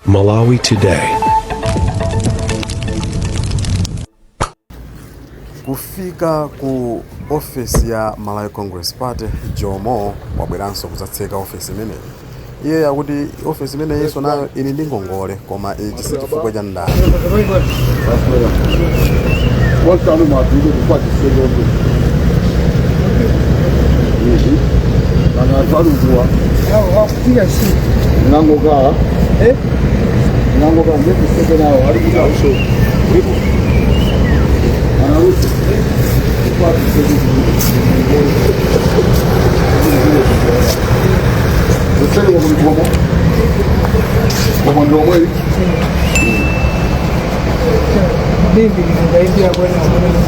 Malawi Today. Kufika ku ofesi ya Malawi Congress Party, Jomo wabweranso kudzatseka ofesi imeneyi. Iye akuti ofesi imeneyinso nayo ili ndi ngongole, koma ichi si chifukwa cha ndale.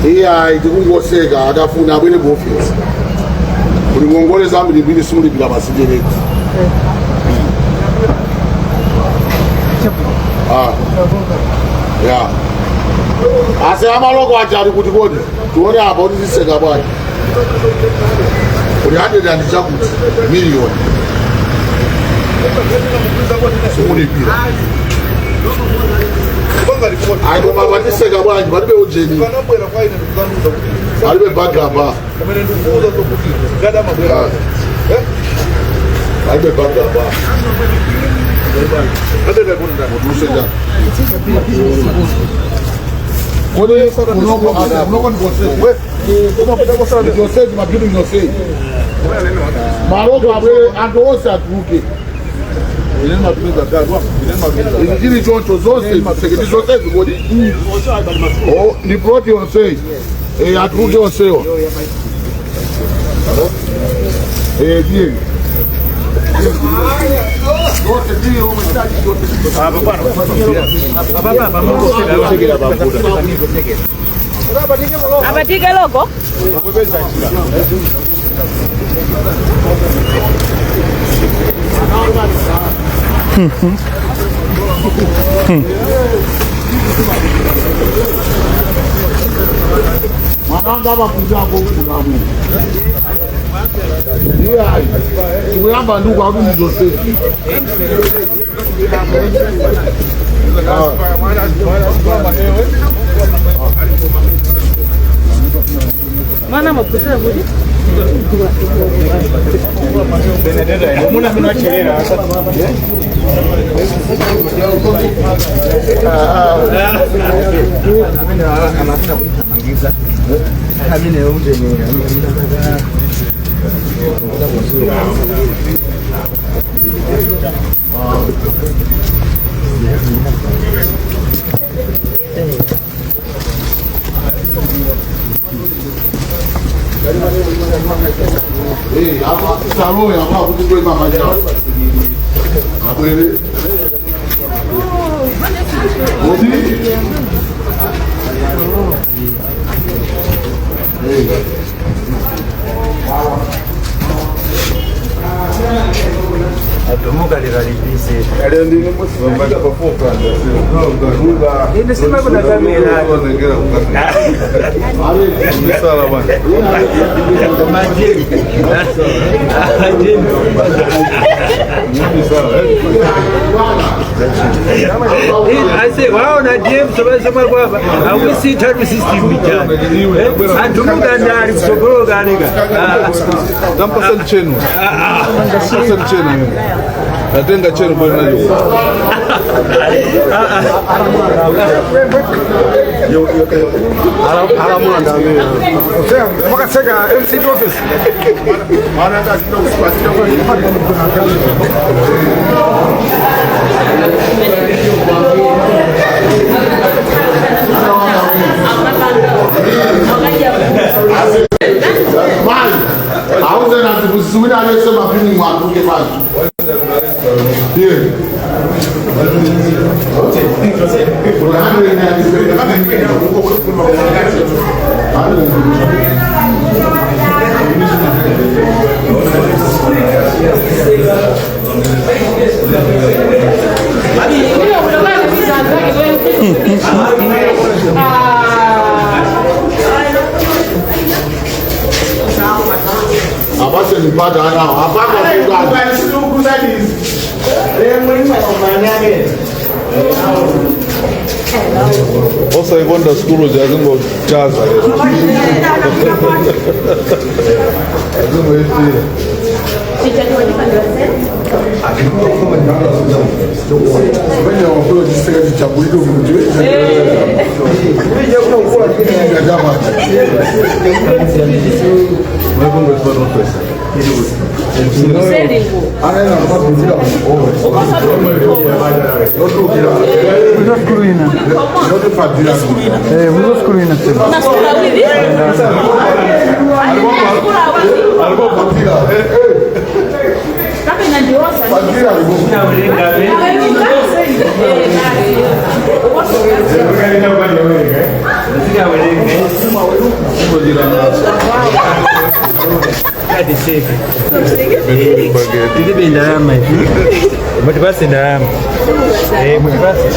Iyayi, tikungoseka. Akafuna abwere ku office. Kuli ngongole zambirimbiri, simulipira masikereti. Ah. Ya ase amaloko aja ali kuti? Kodi tione apa kuti tiseka bwanji? Kuli 100 and chakuti miliyoni simulipira. Ayi, koma patiseka bwanji? Palibe ujeni, palibe bagaba, palibe bagaba. Mutuse. Kodi kunoko kunoko ndikosezi ma building yonseyi, maloko abwere, anthu onse atuluke. Izi chili choncho zonse seketi zonsezi. Kodi oh, ndi plot yonseyi? Eh, atuluke onsewa. Eh, tiyeni zonse tili omwe chachi zonse. Apatike lock. Mwananga amafunzako kunamu. Iyayi, tikuyamba nduku akuti ndizonsezi. Mwana maphunzira kuti? Eh, apa saloya apa kuti kwema manja abwere kodi. Atumuka likalipise. Ine sima kuna kamera. Majini. Majini. Ase waona DM soma kwapa akusitha tu system ija antumuka ndali kusogolo kaleka. Tampasani chenu. Tampasani chenu. Atenga chenu bwana nacho. Wakaseka MCP office. Mai auze na tikuziwira alese mapini mwatuluke pasi. Iye. Kuna Ndiyo kutokana na visa zake wewe. Ah. Apase nipata ana apaka kugani. Osaikonda sukulu jazingojaza azingoyifila. Tilibe ndalama ife. Mutipase ndalama. Mutipase.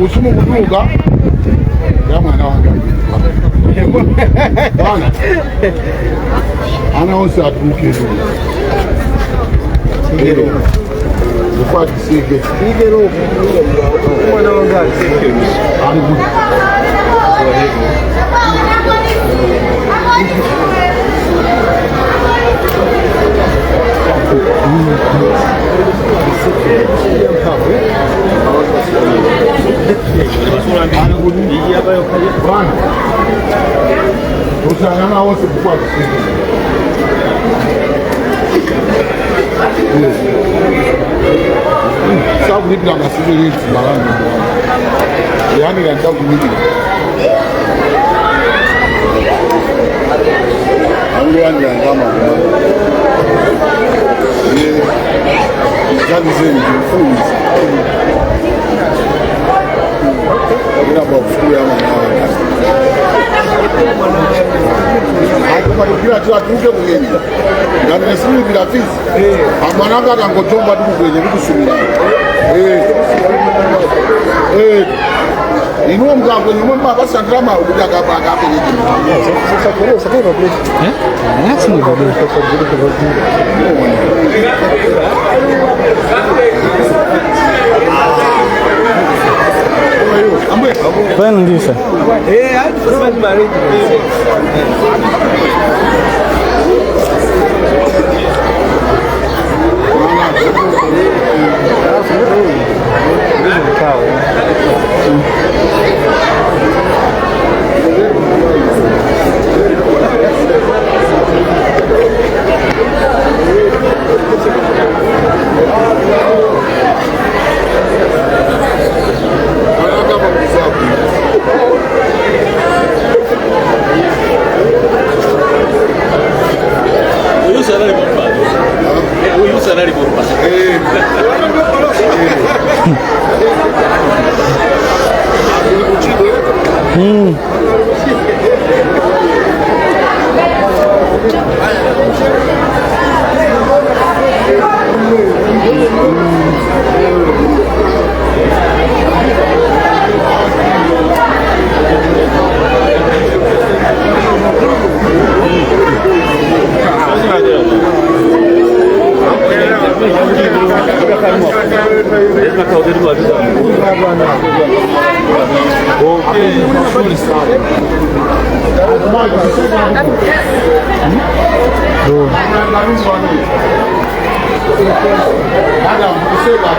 Usimu kutuluka ya mwana wanga bwana ana onse atuluke ufatisike. Mwana wanga. Ali kuti? Ali kuti bwana usangana onse kufatisike. Sakulipira masikereti malanga yani kantakulipira angolandira ndama zazizeni ndimfunzi inabafukuru yamanawa akumalipira ti atuke kukenya ngati nesilipira fees amwananga akangochomba tikukwenye tikusumira inuwo mkakwenye umwe mapasandira mawu kuti akapenyeke. Eh, hadi kusema arrangement. Uyu sarali bombado. Uyu sarali bombado. Madam, kuseka.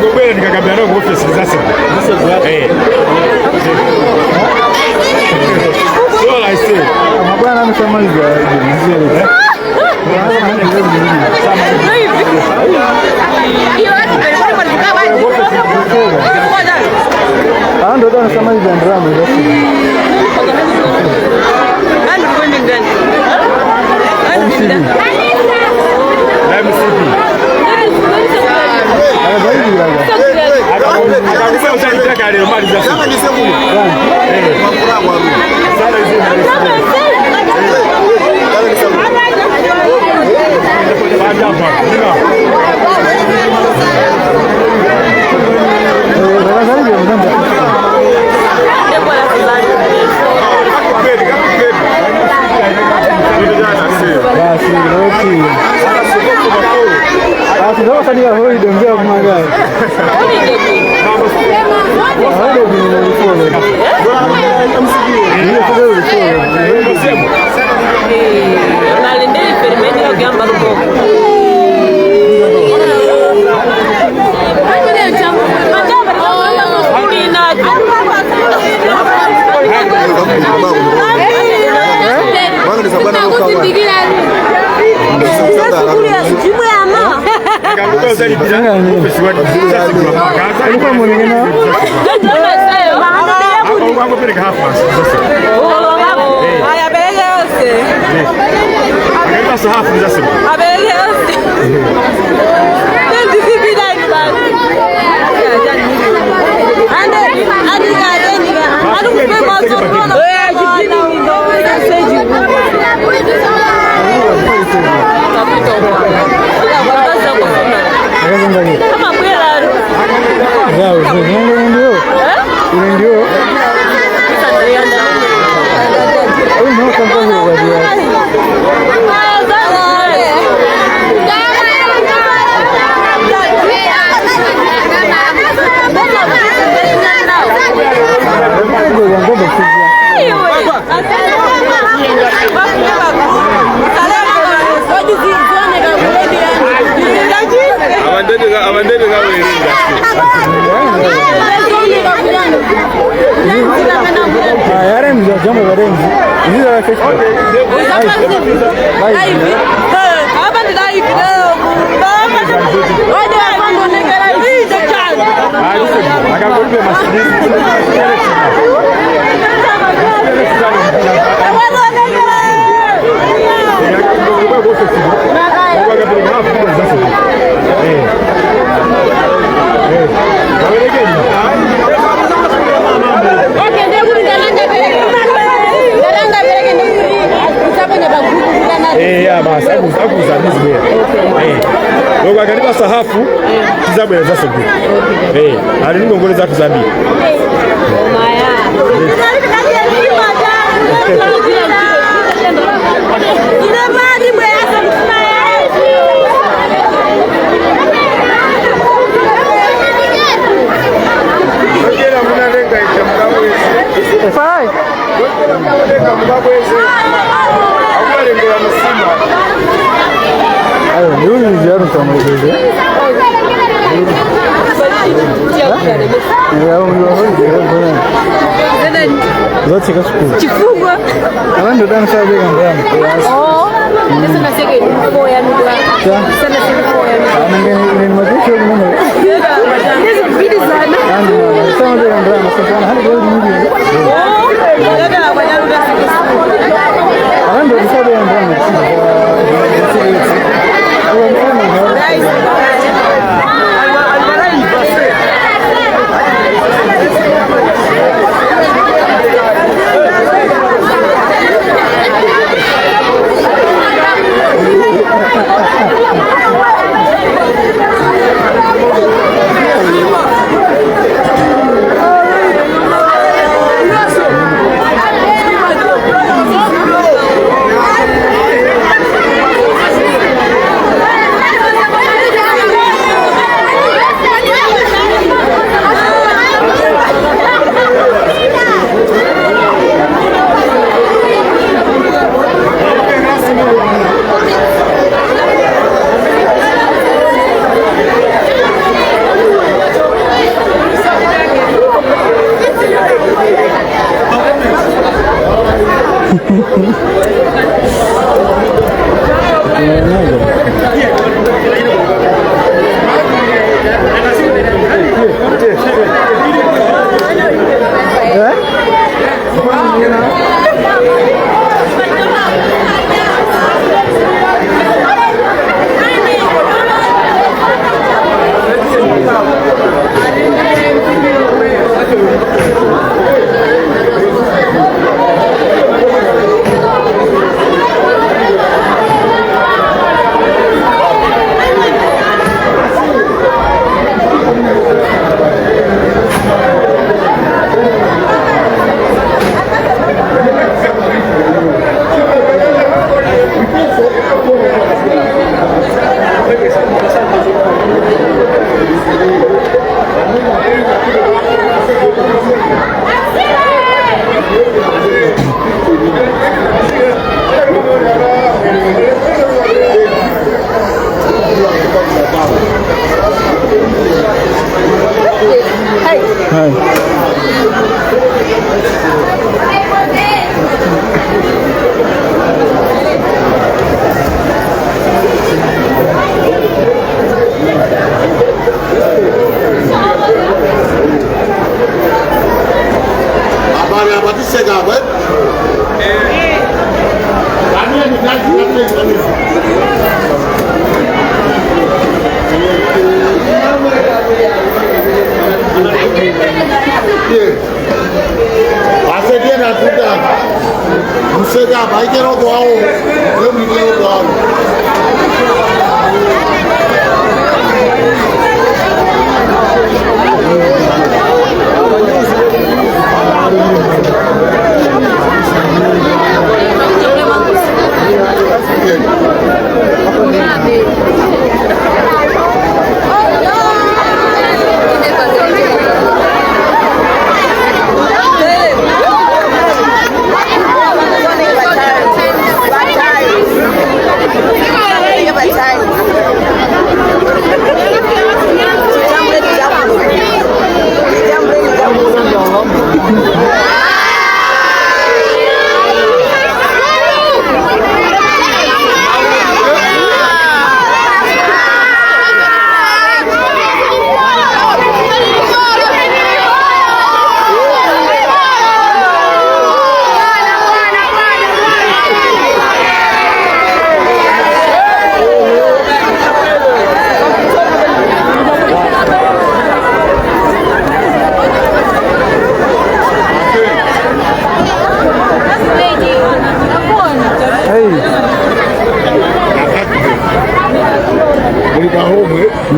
Akangobwera ndikakambira nawo ku office ndizasema. Eh. So I say. Mabwana ameshamaliza mzee. Ando ndo anashamaliza drama MCP. Akakubwera usalitaka lero maliza. Sahafu tizabwera zasogera ali ndi ngongole zathu zambiri. Chifukwa Asetiena tuta. Museka baikero kwao. Leo kwao.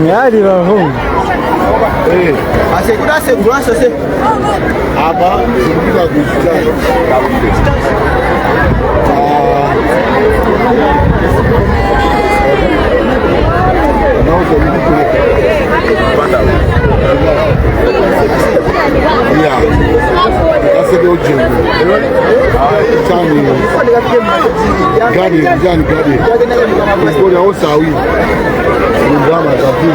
Nyari ba home. Apa zikupita kuchita. Yeah. That's the old gym. Gadi, gadi, gadi. Ngoja osawi. Ndama tafu.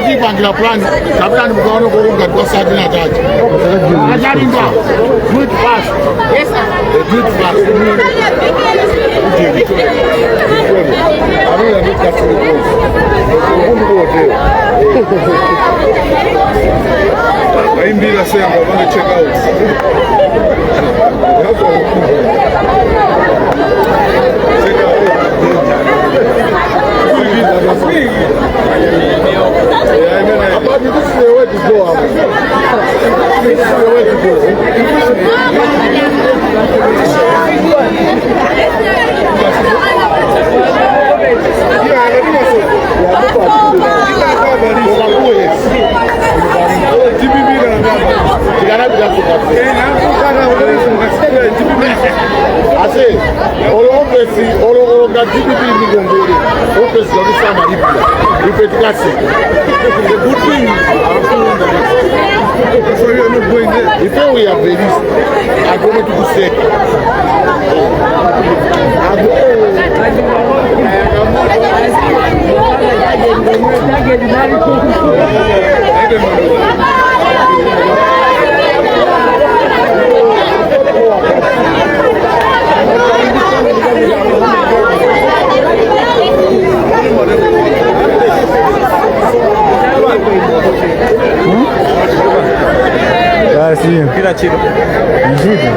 Ipangira plan kapitani mukaona kokunga twasati natachi acharinga do it fast. Yes, do it fast. Vaimbira sei anga vange check out. But this is the way to go. This is the way to go. The good thing is, So you are not going there. if we have released, I'm going to say, I'm Basi. Kila chiro. Nzito.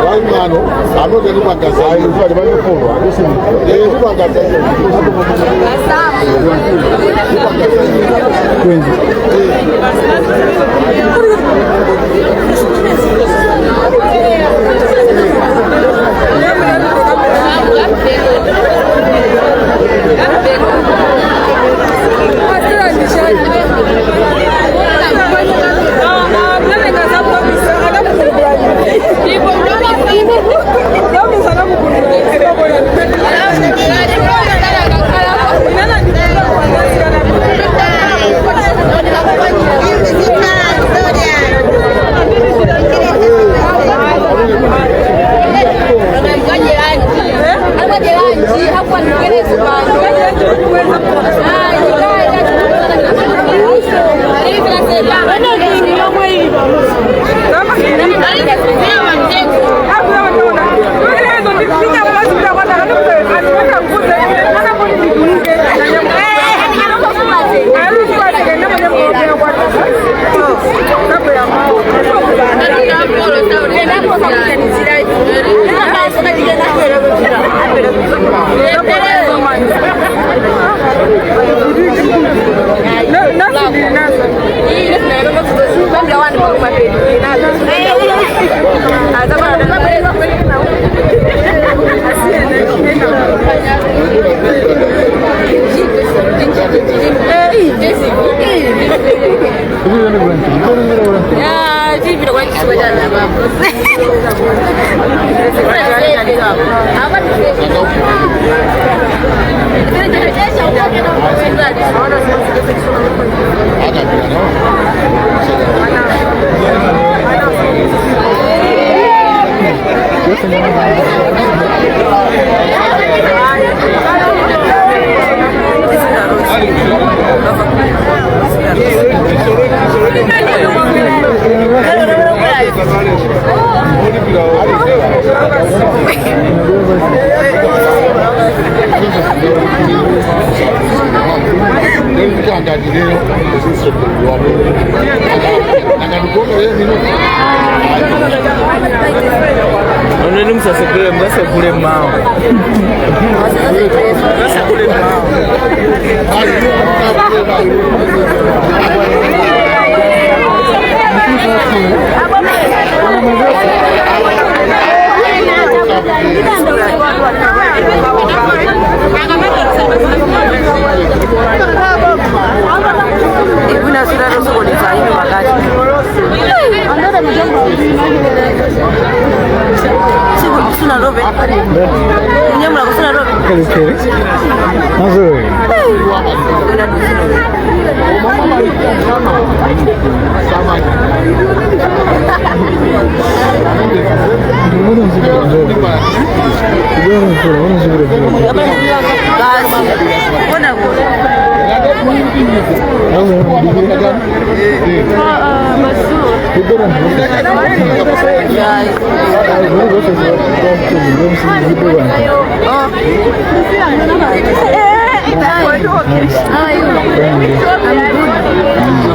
Waimano anoke ndipagaza ndipagaza.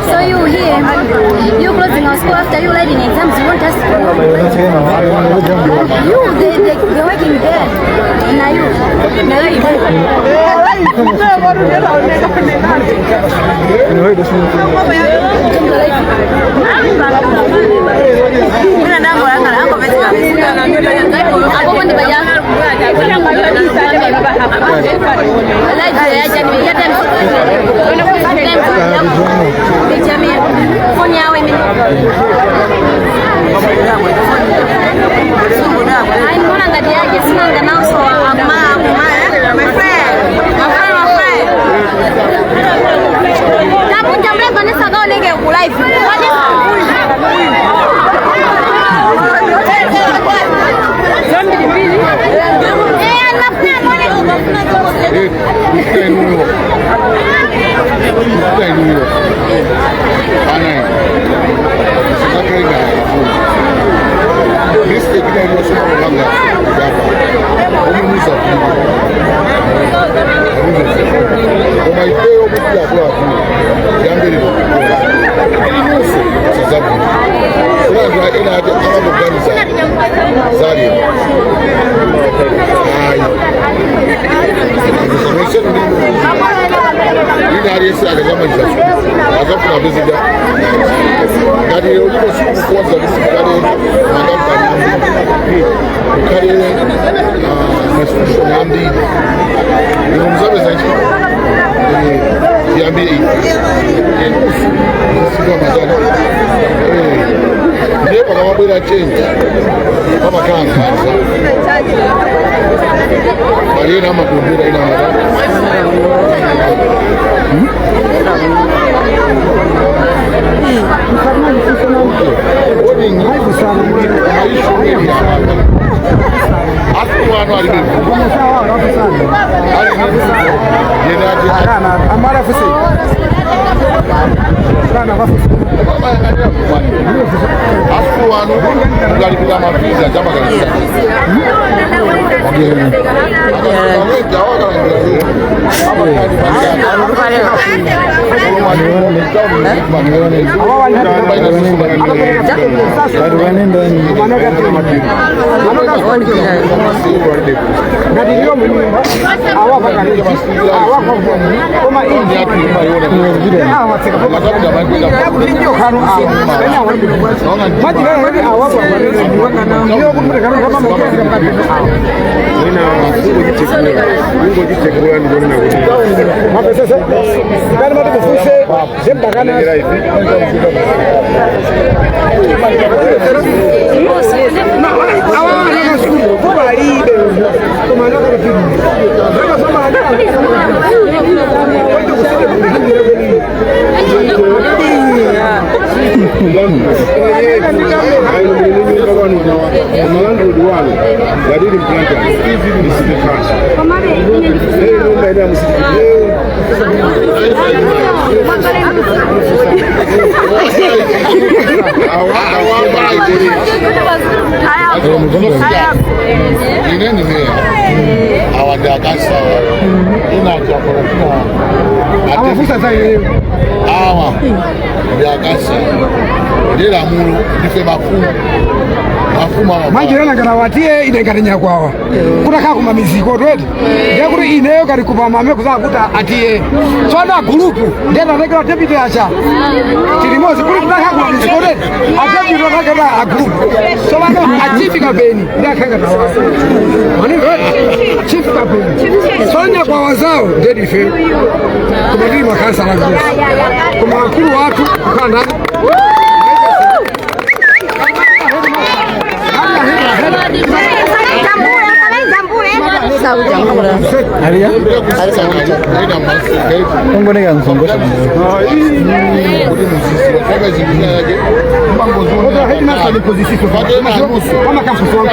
So you here, you closing our school after you writing exams, you want us to you, they're working there. Now you. Zabwino kuna anthu ena ati amakuganiza zalero. Ayi, mwesenu ina aliyense akakamaliza akafuna apezeka ngati lero ndipo sikukukonza kuti kukhale makampani ambiri, kukhale institution ambiri, ino muzapeza ntchito. Tiyambire ife sika mazana ndiye pakamabwera change pamakhala nkhanza, pali ena amakondera ena amata. Warning maishu afu wano alibe ali Amara fuse. Kana bafuse. Afu wano ukalipira ma fees achamakalisa Ngati ndiyo munyumba awapakali awakoma inji awatseka ndiyo khano awa ena mwajirana kuti awapa ndiyo kuti kano kama mukezi mkati awa Kungochitekula ndikuonena kuti mapesese ngati mati kufuse zembakana. Malandlord wanu ngatili mplanta ndi city council nyumba ina musiti. Ine ni meya, awa ndi akansala ina achakola tina Amafusa za iyeyo. Awa ndi akansala ndi lamulo, ndife mafumu, mafumu awa. Manjirana ngati watiye ine ngati nyakwawa kutakhala kuma miziko tweti ndiye kuti ineyo kati kupamame kuzaa kuti atiye tsono agulupu ndiye tatekera deputy acha tilimozi kuti kutakhala kuma miziko tweti adeputy atakera agulupu tsopano achief kapeni ndiye akhala tawawo manimveti chief kapeni tsono nyakwawa zawo ndiye ndife koma tili makhansala kusi koma akulu wathu kukhala ndani. Ina kuti muzizira kwaka zinthu yake Headmaster ni position kama campus wangu.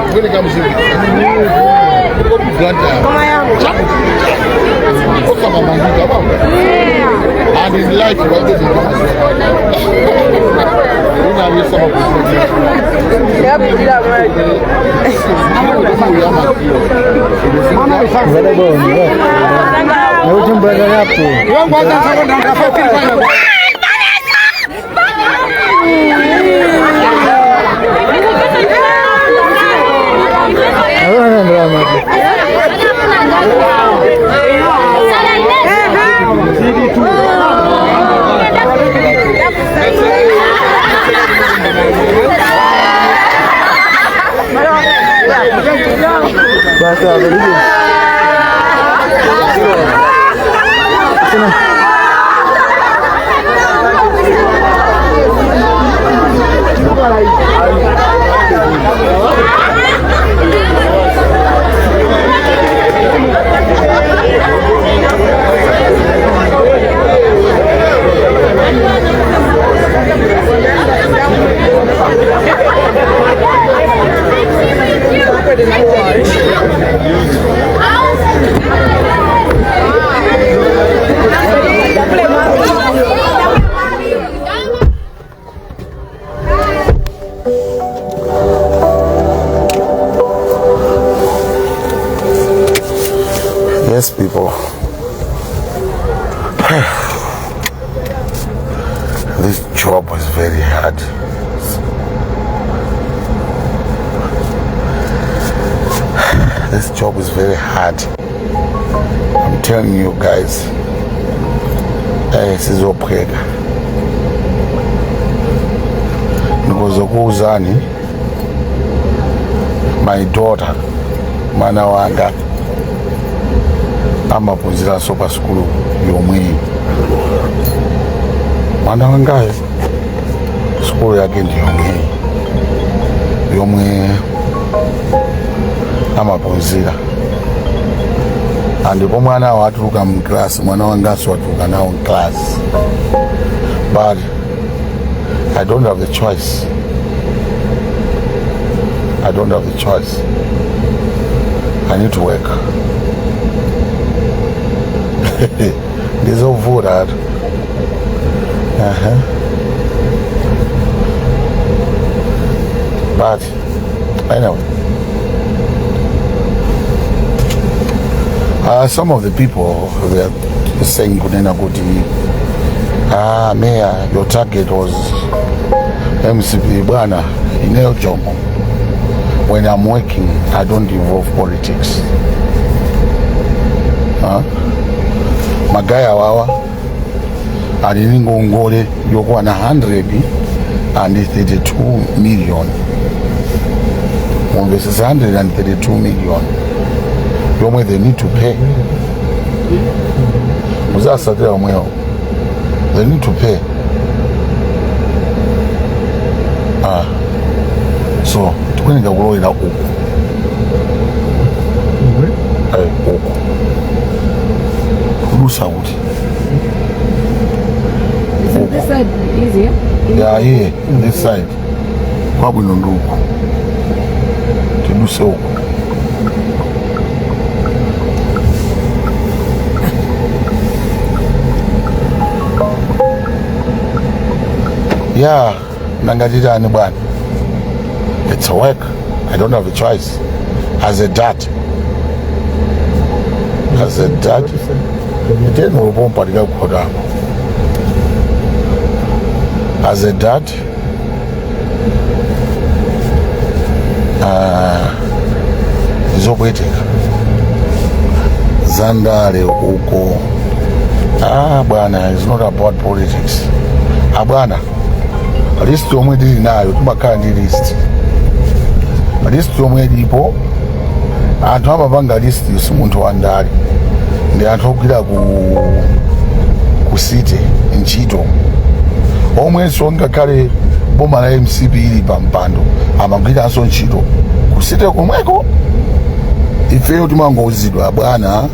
Kupereka muziki Blantyre osamamangika baba and in life walibe zinthu ina aliyesema. Wangu hata sasa ndo. Yes, people. The Job is very hard. This job is very hard. I'm telling you guys. Sizophweka. Ndikuzokuuzani, my daughter, mwana wanga amaphunziranso pa sukulu yomweyi. Mwana wangayo sukulu yake ndi yomweyi yomwe amaphunzira, andipo mwana watuluka mclass, mwana wangaso watuluka nawo mclass, but I don't have the choice. I don't have the choice. I need to work. Ndizovuta. But anyway, some of the people were saying kunena kuti, "Ah, mayor, your target was MCP." Bwana, ineyo Jomo, when I'm working, I don't involve politics, huh? Magaya wawa ali ndi ngongole yokwana 132 million. Mumvesesa, 132 million yomwe they need to pay. Muzasatira omwewo, they need to pay. Ah, so tikuyenera kulowera uku. Uku kudutsa kuti? Is this side easier? Yeah, here, this side kwabwino ndi uku, tidutse uku. Yeah, nangatitani bwana? It's a work. I don't have a choice as a dad. As a dad, teni ulupompa tikakukhotako. As a dad, zopweteka zandale uko. Ah bwana, it's not about politics. Ah bwana, list yomwe tili nayo, timakhala ndi list. List yomwe ilipo, anthu amapanga list si munthu wandale, ndi anthu ogwira ku city ntchito, omwenso ngakhale boma la MCP ili pa mpando amagwiranso ntchito ku city komweko. Ifeyo timangouzidwa, "Bwana,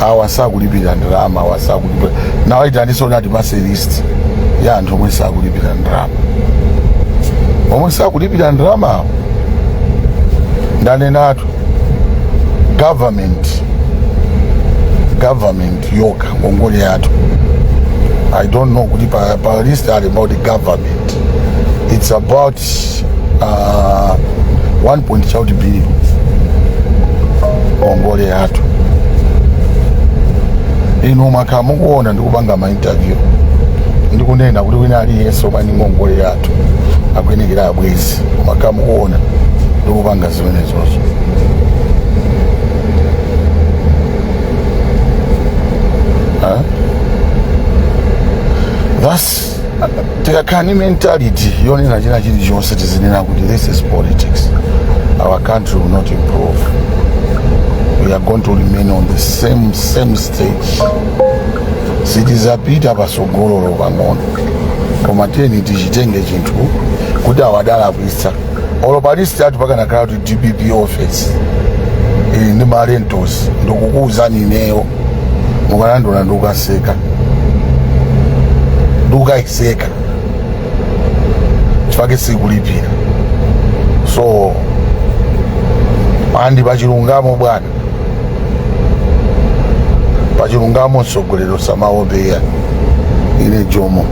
awa sakulipira ndalama, awa sakulipira." Nawo itaniso nati pase list ya anthu omwe sakulipira ndalama. Omwe sakulipira ndalama, ndanenatu, government yoka ngongole yathu, I don't know kuti pa list ali about the government, it's about 1 point chauti billion ngongole yathu. Inu mwakhala mukuona ndikupanga ma interview, ndikunena kuti wina aliyense omwe ali ngongole yathu akuyenekera abwezi. Mwakhala mukuona ndikupanga zimenezozo. Huh? That's tikakhala ni mentality yonena china chilichonse tizinena kuti this is politics, our country will not improve. We are going to remain on the same stage. Sitizapita pasogololo pang'ono. Koma tiyeni tichitenge chinthu kuti awadalakwitsa. Olo pa list yathu pakanakhala kuti DPP office ili ndi ma rentals, ndikukuwuzani ineyo, mukanandiona ndikukaseka, ndikukayiseka chifukwa sikulipira. So andi pachilungamo bwana, pachilungamo mtsogoleri samaopeya. Ine Jomo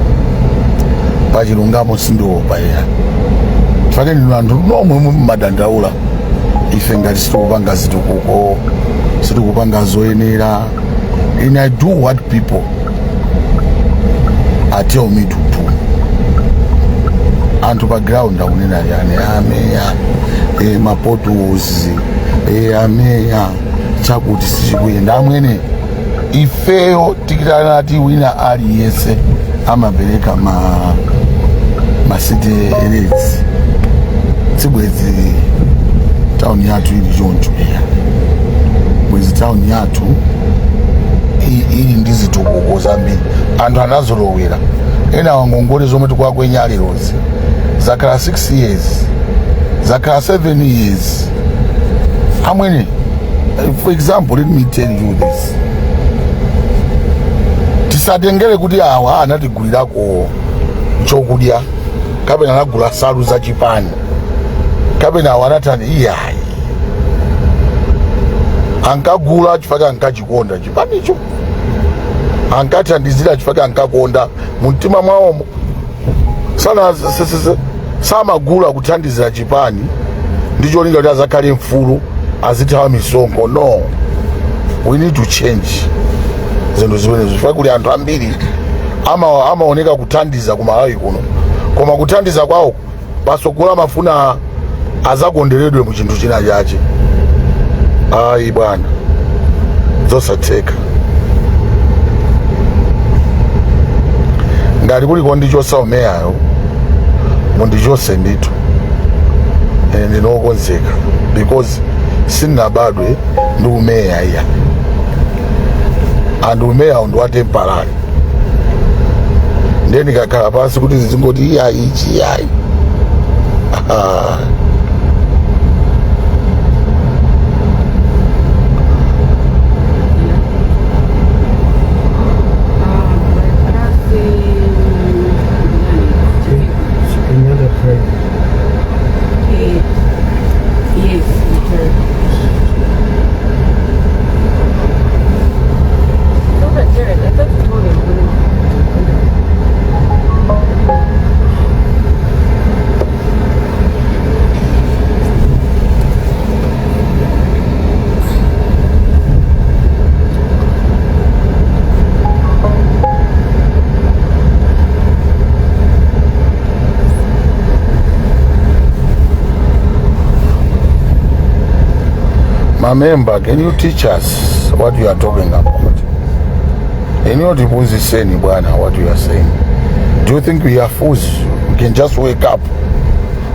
pachilungamo sindiopa ya, chifukwa ndinu anthu nomwe mumadandaula ife ngati sitikupanga zitukuko, sitikupanga zoyenera. Ine I do what people are tell me to do. Anthu pa ground akunena yani ameya ma potholes, ameya chakuti sichikuyenda. Amwene, ifeyo tikitanati wina aliyense amapereka ma city rates, sibwezi town yathu ili choncho eya. Bwezi town yathu ili ndi zitukuko zambiri. Anthu anazolowera ena wangongole zomwe tikuwakwenya lerozi zakhala 6 years, zakhala 7 years. Amwene, for example, let me tell you this: tisatengere kuti awa anatigulirako chokudya kapena anagula salu za chipani kapena awa anatani. Iyayi, ankagula chifukwa ankachikonda chipanicho, ankathandizira chifukwa ankakonda mumtima mwawomo. Sana samagula kuthandizira chipani ndi cholinga kuti azakhale mfulu, azithawa misonkho. No, we need to change zinthu zimenezo chifukwa kuli anthu ambiri amaoneka kuthandiza ku Malawi kuno, koma kuthandiza kwawo pasogolo amafuna azakonderedwe mu chinthu china chache. Ayi bwana, zosatheka. Ngati kuliko ndichosa umeyayo, mundichose ndithu. Ine ndinokonzeka because sindinabadwe ndi umeya iya, and umeyawo ndi wa temporary. Ndiye ndikakhala pansi kuti zingoti iyayi ichi, iyayi. Ah. Another prayer. Yes, return. Not return. I thought you told him. My member, can you teach us what you are talking about? Iniyo tiphunzitseni bwana what you are saying. Do you think we are fools? We can just wake up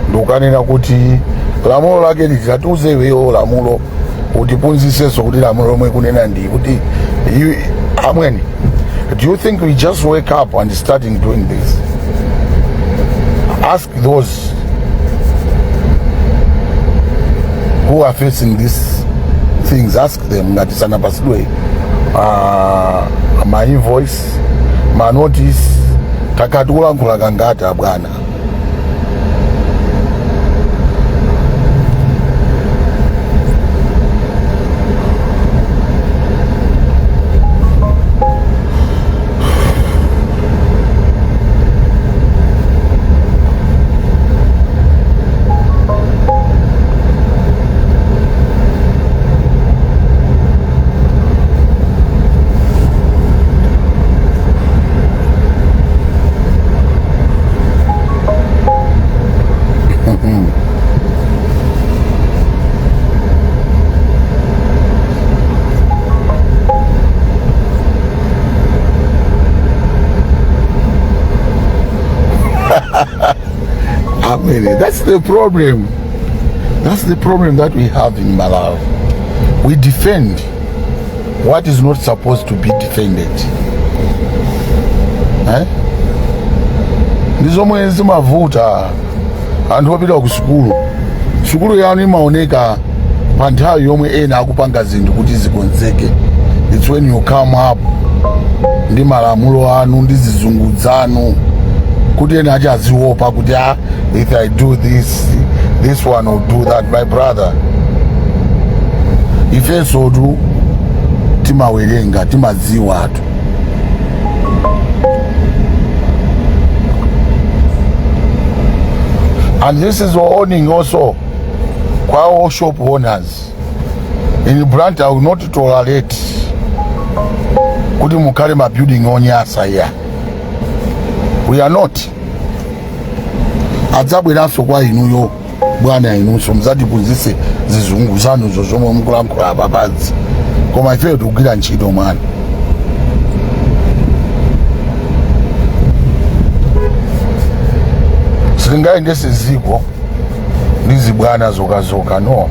ndikukanena kuti lamulo lake litatiuze iweyo lamulo, utiphunzitsenso kuti lamulo lomwe kunena ndi kuti amwene, do you think we just wake up and starting doing this? Ask those who are facing these things, ask them ngati sanapasidwe ma invoice, ma notice. Takati kulankhula kangati abwana? I mean, that's the problem. That's the problem that we have in Malawi. We defend what is not supposed to be defended. Eh? Ndizomwe zimavuta anthu opita ku sukulu. Sukulu yanu imaoneka pa nthawi yomwe ena akupanga zinthu kuti zikonzeke. It's when you come up ndi malamulo anu ndi zizungu zanu kuti ena achi aziopa kuti, ah, if I do this, this one will do that. My brother, ifenso tu timawerenga, timadziwa tu. And this is warning also kwa all shop owners in Blantyre. I will not tolerate kuti mukhale ma building onyasa here. We are not. Adzabweranso kwa inuyo bwana, inunso muzatiphunzitse zizungu zanuzo zomwe mukulankhula apapazi, koma ifeyo tikugwira ntchito mwana. Sitingayendese ziko ndi zibwana zokazoka, no.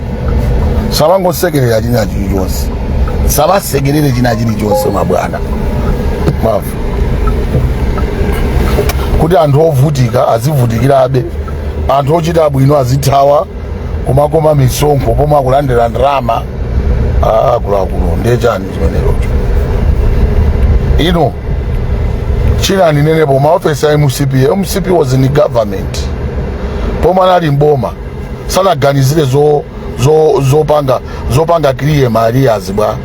Samangosekerera china chilichonse, samasekerere china chilichonse mabwana mavu kuti anthu ovutika azivutikirabe, anthu ochita bwino azithawa kumakoma misonkho pomwe akulandira ndalama. Akuluakulu, ndiye chani chimenechocho? Ino china ndinenepo, maofesi a MCP. MCP was in government pomwe anali mboma, sanaganizire zopanga clear ma arrears bwa,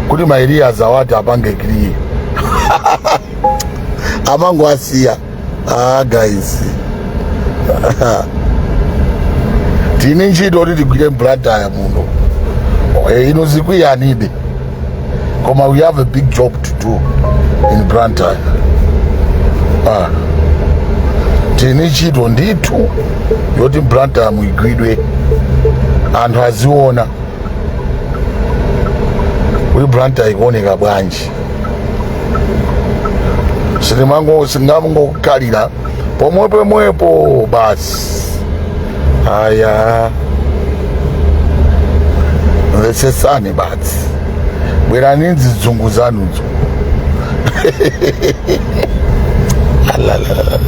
kuti ma arrears awati apange clear, amango asiya. Ah guys, tini ntchito kuti tigwire m'Blantyre muno. Ino zikwiyanibe, koma we have a big job to do in Blantyre. Ah. Tini ntchito ndithu yoti Blantyre muigwidwe, anthu aziona kuti Blantyre ikuoneka bwanji. Sitimango singangokhalira pomwe pomwepo basi. Aya, mvetsetsani basi, bwerani nzizungu zanuzo. Alalala.